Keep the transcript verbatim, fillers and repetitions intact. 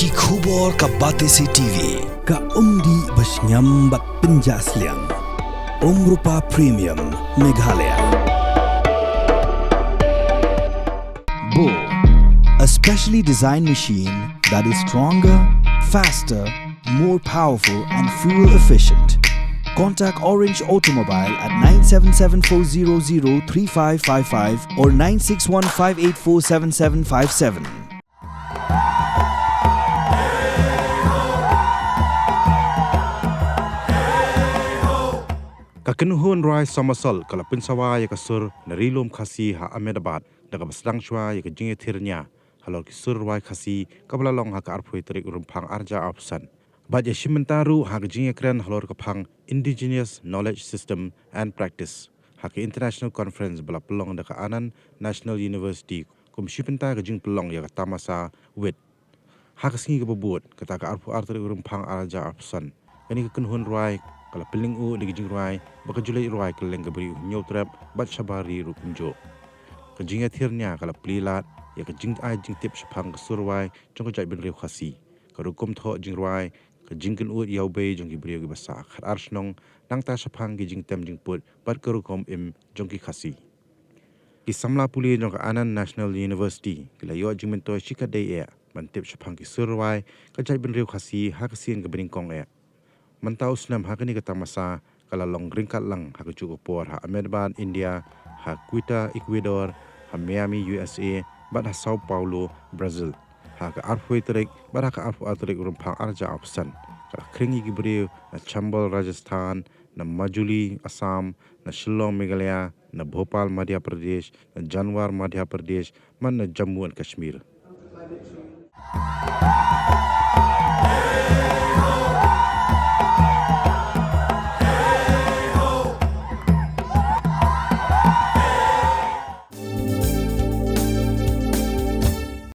Ki khubor ka Batesi T V, ka umdih ba shngiam bad pynjah sliang. Umrupa Premium, Meghalaya. Bo, a specially designed machine that is stronger, faster, more powerful and fuel efficient. Contact Orange Automobile at nine seven seven four zero zero three five five five or nine six one five eight four seven seven five seven. Ka kynhun rwai Somersault ka la pynsawa ïa ka sur na Ri Lum Khasi ha Ahmedabad da kaba sdang shuwa ïa ka jingïathir nia halor ki sur rwai Khasi kaba la long ha ka arphew tarik u Rymphang arhajar arphew san. Bad ïa shim bynta ruh ha ka jingïakren halor ka phang Indigenous Knowledge System and Practice ha ka International Conference ba la pynlong da ka Anand National University kum shi bynta ka jingpynlong ïa ka tamasa wit. Ha ka sngi kaba bud, kata ka arphew ar tarik u Rymphang arhajar arphew san, kane ka kynhun rwai ka la pynlyngngoh da ka jingrwai ba ka ju leit rwai kylleng ka Bri u Hynñiewtrep bad shabar ri ruh kumjuh. Ka jingïathir nia ka la plie lad ïa ka jingai jingtip shaphang ka sur rwai jong ka jaitbynriew Khasi, ka rukom thoh jingrwai, ka jingkynnoh ïa u bei jong ki briew kiba sah khatar shnong, nangta shaphang ki jingtem jingput bad ka rukom im jong ki Khasi. Ki samla pule jong ka Anand National University ki la ïoh jingmyntoi shikatdei eh ban tip shaphang ki sur rwai ka jaitbynriew Khasi ha ka sien kaba nyngkong eh. Mynta u snem ha kane ka tamasa ka la long ryngkat lang ha kajuh ka por ha Ahmedabad, India, ha Quito, Ecuador, ha Miami, U S A, bad ha Sao Paulo, Brazil, ha ka arphew tarik bad ha ka arphew ar tarik u Rymphang arhajar arphew san. Ka la khring ïa ki briew na Chambal, Rajasthan, na Majuli, Assam, na Shillong, Meghalaya, na Bhopal, Madhya Pradesh, na Jhanwar, Madhya Pradesh, bad na Jammu and Kashmir.